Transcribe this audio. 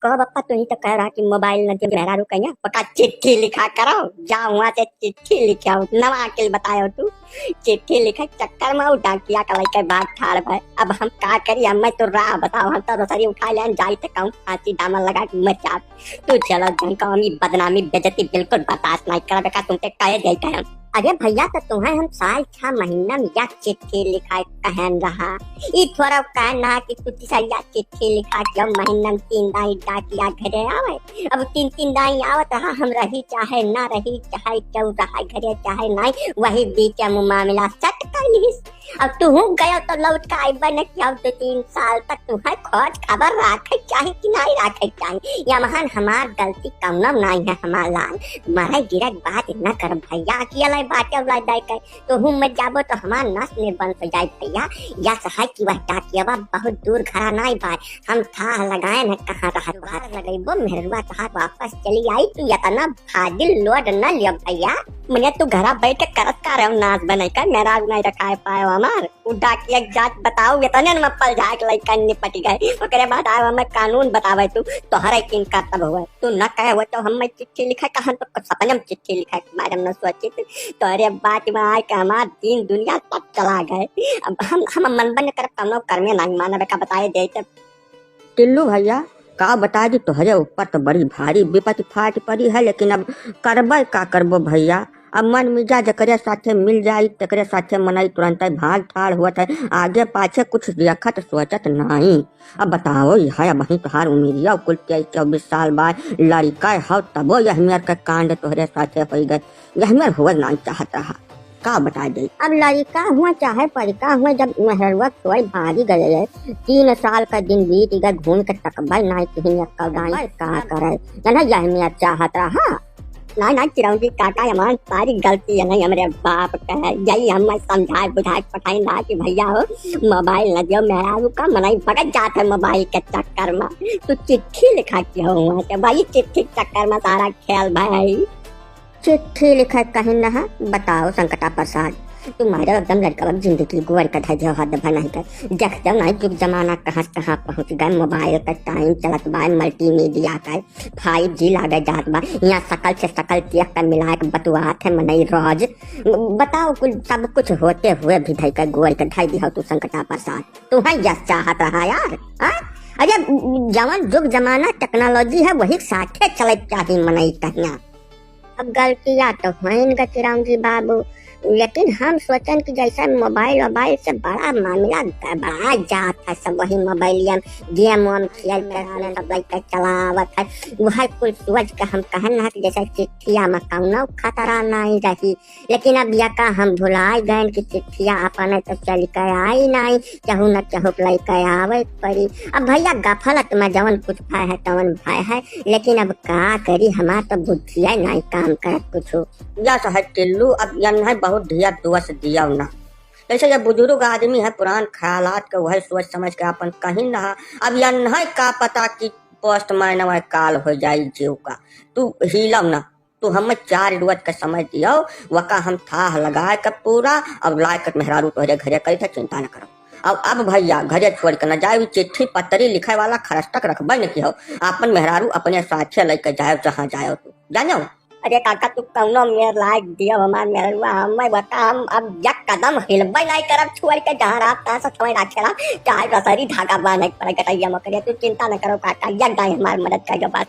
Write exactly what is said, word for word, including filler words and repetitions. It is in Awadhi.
कहो बप्पा, तू ही तो कह रहा कि मोबाइल न दे मेहरारू कहिया, पक्का चिट्ठी लिखा करो, जाओ वहाँ से चिट्ठी लिखे आओ, नवा अकिल बतायो तू। चिट्ठी लिखे चक्कर में वो डाकिया का लइके भाग ठाड़ भय। अब हम का करी, हमें तो राह बताओ, हम तो रसरी उठा ले जाई थे कहूँ फांसी दामन लगा के मर जाब। तू चलो जन कौमी बदनामी बेइज्जती बिल्कुल बर्दाश्त नहीं करबे का, तुमके कहे दे कहे। अरे भैया, तो तुम्हें हम साल छह महीना में या चिट्ठी लिखाए कहन रहा, ई थोड़ा कहन रहा कि तू तीसरिया चिट्ठी लिखा के महीना में तीन दाई डाकिया घरे आवे। अब तीन तीन दाई आवत रहा, हम रही चाहे ना रही, चाहे क्यों रहा घरे चाहे नहीं, वही बीच में मामला सट कर लिहिस। अब तू गयो तो लौट के आइबे न कि अब दो तीन साल तक तुम्हें खोज खबर राखे चाही कि नहीं राखे चाही। या महान हमार गलती कौनो नहीं है हमार लाल, मारे गिरक बात न कर भैया, अकेले बाटे वाला दे के तो हूँ मत जाबो तो हमार नस में बंद हो जाए भैया। या सहाय कि वह डाकियावा बहुत दूर घरा नहीं बा, हम थाह लगाए न कहाँ रहत बार लगेबो मेहरुआ तहार वापस चली आई, तू इतना फाजिल लोड न लियो भैया। मने तू घरा बैठ के करत का रहो नाच बनाई का, मेहरारू नहीं रखाए पाए हमार। उ डाकिया के जात बताओ, इतने में पल जाए के लइका निपट गए। ओकरे बाद आए हमें कानून बतावे तू, तोहरे किन करतब हुए। तू न कहे हुए तो हमें चिट्ठी लिखे, कहन तो सपने में चिट्ठी लिखे के बारे में न सोचित। तोहरे बात में आए के हमार दिन दुनिया सब चला गए। अब हम, हम मन बन कर कौनो कर्मे नहीं मानवे का बताए देते। टिल्लू भैया, का बताई जी, तोहरे ऊपर तो बड़ी भारी विपत्ति फाट पड़ी है, लेकिन अब करबे का करबो भैया। अब मन मिजाज जकरे साथे मिल जाई, तकरे साथे मनई तुरंते भाग ठाड़ होत है, आगे पाछे कुछ देखत सोचत नाई। अब बताओ, यह अब वहीं तोहार उमिरिया कुल तेईस चौबीस साल बा, लड़िका हो तबो यह मेर के कांड तोहरे साथे होई गए, यह मेर होवल नाई चाहत रहा। का बताई दे। अब लड़िका हुआ चाहे परिका हुआ, जब मेहरुआ छोड़ भागी गए है, तीन साल का दिन बीत गए, घूम के तकबे नाई किहीं एक्का दाई का करे, जना यह मेर चाहत रहा। नाई, नाई, चिरौंजी काका, हमार सारी गलती है, नहीं हमरे बाप का है। यही हम समझाए बुझाए के पठाइन रहा कि भैया हो, मोबाइल न दियो, मेहरारू का मनई भगत जात है मोबाइल के चक्कर में। तू चिट्ठी लिखा के हो वहाँ से, वही चिट्ठी के चक्कर में सारा खेल भाई। चिट्ठी लिखे कहीं न है, बताओ संकटा प्रसाद, तुम्हारे एकदम लड़का अब जिंदगी गोर का धै देव, हद भनाई कर। देख जाओ ना, जुग जमाना कहाँ से कहाँ पहुँच गए, मोबाइल का टाइम चलत बा, मल्टीमीडिया का फाइव जी लागे जात बा, यहाँ सकल से सकल देख कर मिला के बतुआत है मनई रोज। बताओ, कुल सब कुछ होते हुए भी धई का गोर का धै दिया तू संकटा प्रसाद, तू है यस चाहत रहा यार, हाँ? अरे जवन जुग जमाना टेक्नोलॉजी है वही साथे चले चाही मनई कहिया। अब गलतिया तो होइन ग चिरौंजी बाबू, लेकिन हम सोचन कि जैसे मोबाइल वोबाइल से बड़ा मामला गड़बड़ा जात है, सब वही मोबाइलिया में गेम वेम खेल के रहलन, सब लइके चलावत है। वह कुल सोच के हम कहन ना कि जैसे चिट्ठिया में कौनो खतरा नहीं रही, लेकिन अब यका हम भुलाए गए कि चिट्ठिया अपन तो चल के आई नहीं, केहू न केहू के लइके आवे के पड़ी। अब भैया गफलत में जवन कुछ भय है तवन भय है, लेकिन अब का करी, हमार तो बुद्धिया नहीं काम करत कुछो। यस है टिल्लू, अब यन्है बहुत ढेर दोष दियो ना। जैसे ये बुजुर्ग आदमी है, पुरान ख्यालात के वही सोच समझ के अपन कहिन रहा। अब यन्है का पता कि पोस्टमैन वह काल हो जाई जीव का। तू हिलव ना, तू हमें चार रोज का समय दियो, वका हम थाह लगाए के पूरा, अब लाए के मेहरारू तोहरे घरे करी थे, चिंता न करो। अब, अब भैया घरे छोड़ के न जाए, चिट्ठी पत्री लिखे वाला खरस तक रखबे न किहो, अपन मेहरारू अपने साथे लेके जाए जहाँ जाए तू, जानो। अरे काका, तू कौनो मेर लायक दियो हमार मेहरुआ, हमें बता, हम अब एक कदम हिलबे नहीं करब छोड़ के, जहाँ रात तहाँ से समय राखे रहा, चाहे रसरी धागा बांधे के पड़े गटैया में करे, तू चिंता न करो काका, एक दाई हमार मदद कर दो बस।